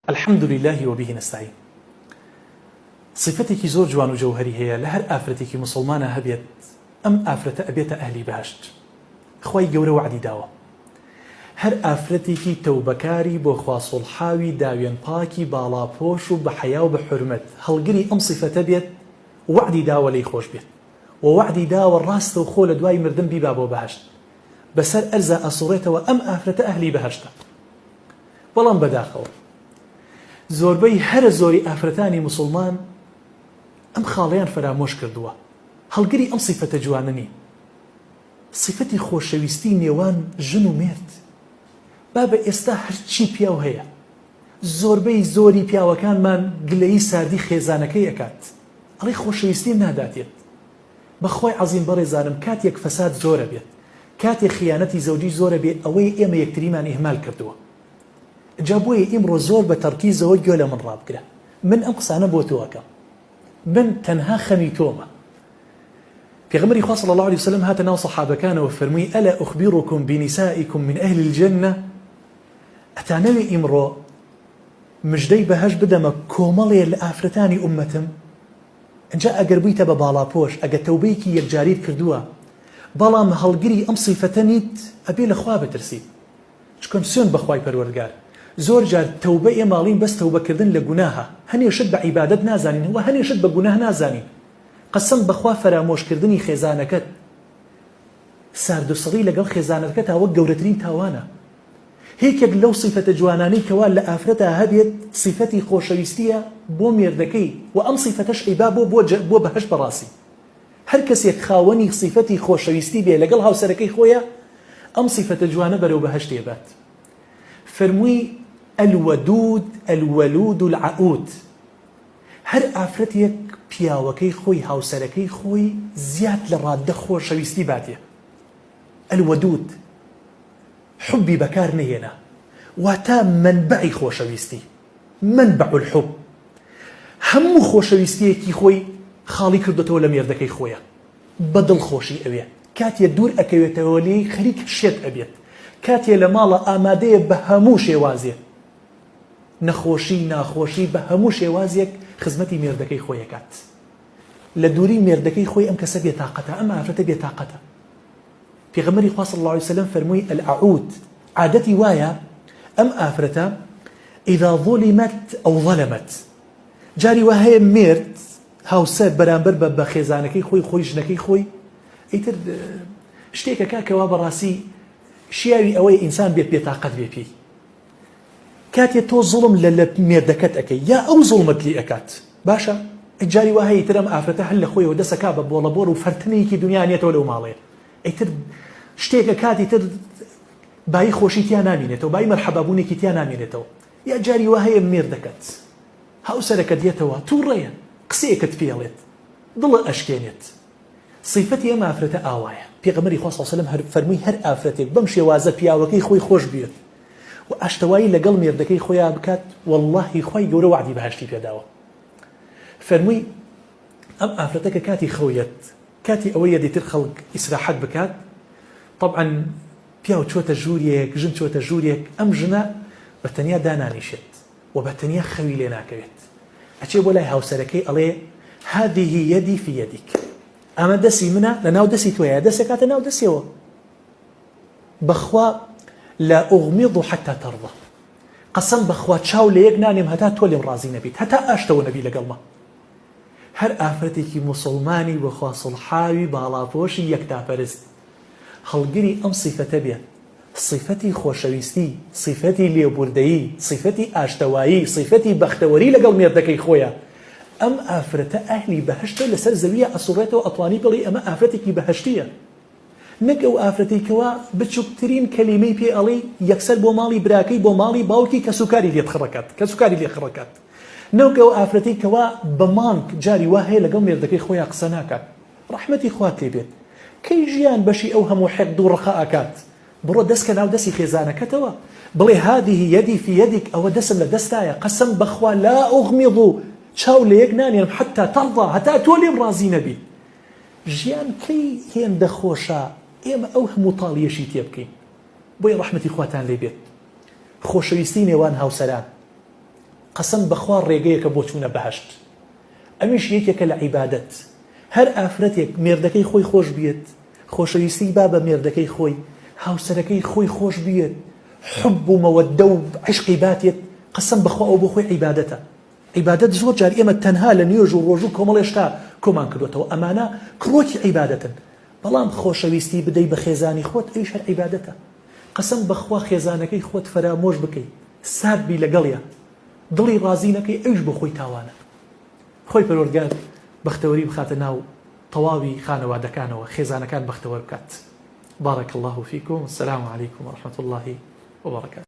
الحمد للە وبه نستعین سیفەتێکی زۆر جوان و جەوهەری هەیە لە هەر ئافرەتێکی موسڵمانا هەبێت ئەم ئافرەتە ئەبێتە ئەهلی بەهەشت خوای گەورە وەعدی داوە هەر ئافرەتێکی تەوبەکاری بۆ خوا سوڵحاوی داوێن پاکی باڵاپۆش و بە حەیا و بە حورمەت هەڵگری ئەم سیفەتە بێت وەعدی داوە لێی خۆش بێت وە وەعدی داوە ڕاستەوخۆ لە دوای مردن بیبا بۆ بەهەشت بەسەر ئەرزا ئەسوڕێتەوە ئەم ئافرەتە ئەهلی بەهەشتە بەڵام بەداخەوە زۆربەی هەرە زۆری ئافرەتانی موسڵمان ئەم خاڵەیان فەرامۆش کردووە، هەڵگری ئەم سیفەتە جوانە نین. سیفەتی خۆشەویستی نێوان ژن و مێرد. بابە ئێستا هەرچی پیاو هەیە زۆربەی زۆری پیاوەکانمان گلەیی ساردی خێزانەکەی ئەکات ئەڵێ خۆشەویستیم ناداتێت. بەخوای عەزیم بەڕێزانم کاتێک فەساد زۆرە بێت کاتێ خیانەتی زەوجی زۆرە بێ ئەوەیە ئێمە یەکتریمان ئیهمال کردووە جا بۆیە ئیمڕۆ زۆر بە تەڕکیزەوە گوێ لە من ڕابگرە من ئەم قسانە بۆ تۆ ئەکەم من تەنها خەمی تۆمە پێغەمبەری خوا صلی الله علیه وسلم هاتە ناو سەحابەکانەوە فەرمووی ئەلا ئوخبرکم بنسائکم من اهل الجنە ئەتانەوێ ئیمڕۆ مژدەی بەهەشت بدەمە کۆمەڵێ لە ئافرەتانی ئومەتم ئنجا ئەگەر بوویتە بە باڵاپۆش ئەگە تەوبەیەکی یەکجاریت کردووە بەڵام هەڵگری ئەم سیفەتە نیت ئەبێ لە خوا بترسیت چکم سوێند بە خوای پەروەردگار زۆر جار تەوبە ئێمە ئەڵێین بەس تەوبە کردن لە گوناهە هەنێ شت بە عیبادەت نازانین وە هەنێ شت بە گوناه نازانین قەسەم بەخوا فەرامۆش کردنی خێزانەکەت ساردوسڕی لەگەڵ خێزانەکەتا وەک گەورەترین تاوانە یەکێک لەو سیفەتە جوانانەی کەوا لە ئافرەتا هەبێت سیفەتی خۆشەویستیە بۆ مێردەکەی وە ئەم سیفەتەش ئەیبا بۆ بۆ بۆ بەهەشت بەڕاستی هەر کەسێک خاوەنی سیفەتی خۆشەویستی بێ لەگەڵ هاوسەرەکەی خۆیا ئەم سیفەتە جوانە بەرەو بەهەشت ئەیبات فەرمووی الودود الولود العئود هەر ئافرەتێک پیاوەکەی خۆی هاوسەرەکەی خۆی زیاد لە ڕاددە خۆشەویستی باتێ الودود حوبی بەکار نەهێنا واتە مەنبەعی خۆشەویستی، منبع الحب، هەموو خۆشەویستیەکی خۆی خاڵی کردۆتەوە لە مێردەکەی خۆیا بە دڵ خۆشی ئەوێ کاتێ دوور ئەکەوێتەوە لێی خەریکە شێت ئەبێت کاتێ لە ماڵە ئامادەیە بە هەموو شێوازێ نەخۆشی ناخۆشی بە هەموو شێوازێک خزمەتی مێردەکەی خۆی ئەکات لە دووری مێردەکەی خۆی ئەم کەسە بێتاقەتە ئەم ئافرەتە بێتاقەتە. پێغەمبەری خوا صلی اللە علیە وسلم فەرمووی العود عادەتی وایە ئەم ئافرەتە اذا ظلمت او ظلمت جاری وا هەیە مێرد هاوسەر بەرامبەر بە بە خێزانەکەی خۆی خۆی ژنەکەی خۆی ئیتر شتێکەکە کەوا بەڕاستی شیاوی ئەوەی ئینسان بێت بێتاقەت بێ پێی کاتێ تۆ زوڵم لە لە مێردەکەت ئەکەی یا ئەو زوڵمت لی ئەکات باشە جاری وا هەیە ئیتر ئەم ئافرەتە هەر لە خۆیەوە دەست ئەکا بە بۆڵە بۆڵ و فەرتنێکی دنیا نێتەوە لەو ماڵەیە ئیتر شتێک ئەکات ئیتر بایی خۆشی تیا نامینێتەوە بایی مەرحەبا بوونێکی تیا نامێنێتەوە یا جاری وا هەیە مێردەکەت هاوسەرەکەت یەتەوە تووڕەیە قسەیەکت پێڵێت دڵە ئەشکێنێت سیفەتی ئەم ئافرەتە ئاوایە پێغەمبەری خوا صلی اللە علیه و سلم هەر فەرمووی هەر ئافرەتێک بەم شێوازە پیاوەکەی خۆی خۆش بوێت و ئاشتەوایی لەگەڵ مێردەکەی خۆیا بکات واللهی خوای گەورە وەعدی بەهەشتی پێداوە فەرمووی ئەم ئافرەتە کە کاتی خەویەت کاتی ئەوەیە دیتر خەڵک ئیسراحەت بکات طبعا پیاو چۆتە ژوورێک ژن چۆتە ژوورێک ئەم ژنە بە تەنیا دانانیشێت و بە تەنیا خەوی لێ ناکەوێت ئەچێ بۆ لای هاوسەرەکەی ئەڵێ هذه يدي في يدك ئەمە دەسی منە لە ناو دەسی تۆیە دەسێکاتە ناو دەسیەوە بەخوا لا اغمض حتى ترضى قەسەم بەخوا چاو لە یەک نانێم هەتا تۆ لێم ڕازی نەبیت هەتا ئاشتەوە نەبی لەگەڵما هەر ئافرەتێکی موسڵمانی بەخوا سوڵحاوی باڵاپۆشی یەکتاپەرست هەڵگری ئەم سیفەتە بێت سیفەتی خۆشەویستی سیفەتی لێبوردەیی سیفەتی ئاشتەوایی سیفەتی بەختەوەری لەگەڵ مێردەکەی خۆیە ئەم ئافرەتە ئەهلی بەهەشتە لەسەر زەویە ئەسوڕێتەوە ئەتوانی بڵێی ئەمە ئافرەتێکی بەهەشتیە نەک ئەو ئافرەتەی کەوا بچوکترین کەلیمەی پێ ئەڵێی یەکسەر بۆ ماڵی براکەی بۆ ماڵی باوکی کەسوکاری لێت خڕەکات کەسوکاری لێ خڕەکات نەوک ئەو ئافرەتەی کەوا بە مانگ جاری وا هەیە لەگەڵ مێردەکەی خۆیا قسە ناکات ڕەحمەتی خوات لێ بێت کەی ژیان بەشی ئەو هەموو حیقد و ڕقە ئەکات بڕۆ دەست کە ناو دەسی خێزانەکەتەوە بڵێ هذه یدی فی یدک ئەوە دەسم لە دەستایە قەسەم بەخوا لا اغمض چاو لە یەک نانێم حتی ترضی هەتا تۆ لێم ڕازی نەبیت ژیان کەی هێندە خۆشە ئێمە ئەو هەموو تاڵیەشی تێ بکەین بۆیە ڕەحمەتی خواتان لێ بێت خۆشەویستی نێوان هاوسەران. قەسەم بەخوا ڕێگەیەکە بۆ چوونە بەهەشت ئەویش یەکێکە لە عیبادەت هەر ئافرەتێک مێردەکەی خۆی خۆش بوێت خۆشەویستی با بە مێردەکەی خۆی هاوسەرەکەی خۆی خۆش بوێت حب و مەوەدە و عیشقی باتێت قەسەم بەخوا ئەوە بۆ خۆی عیبادەتە عیبادەت زۆر جار ئێمە تەنها لە نوێژ و ڕۆژوو کۆمەڵێ شتا کۆمان کردۆتەوە ئەمانە کڕۆکی عیبادەتن بەڵام خۆشەویستی بدەی بە خێزانی خۆت ئەویش هەر عیبادەتە قەسەم بەخوا خێزانەکەی خۆت فەرامۆش بکەی سارد بی لەگەڵیا دڵی ڕازی نەکەی ئەویش بۆ خۆی تاوانە خۆی پەروەردگار بەختەوەری بخاتە ناو تەواوی خانەوادەکانەوە خێزانەکان بەختەوەر بکات بارک اللە فیکم السلام علیکم ورحمة اللە وبرکاته.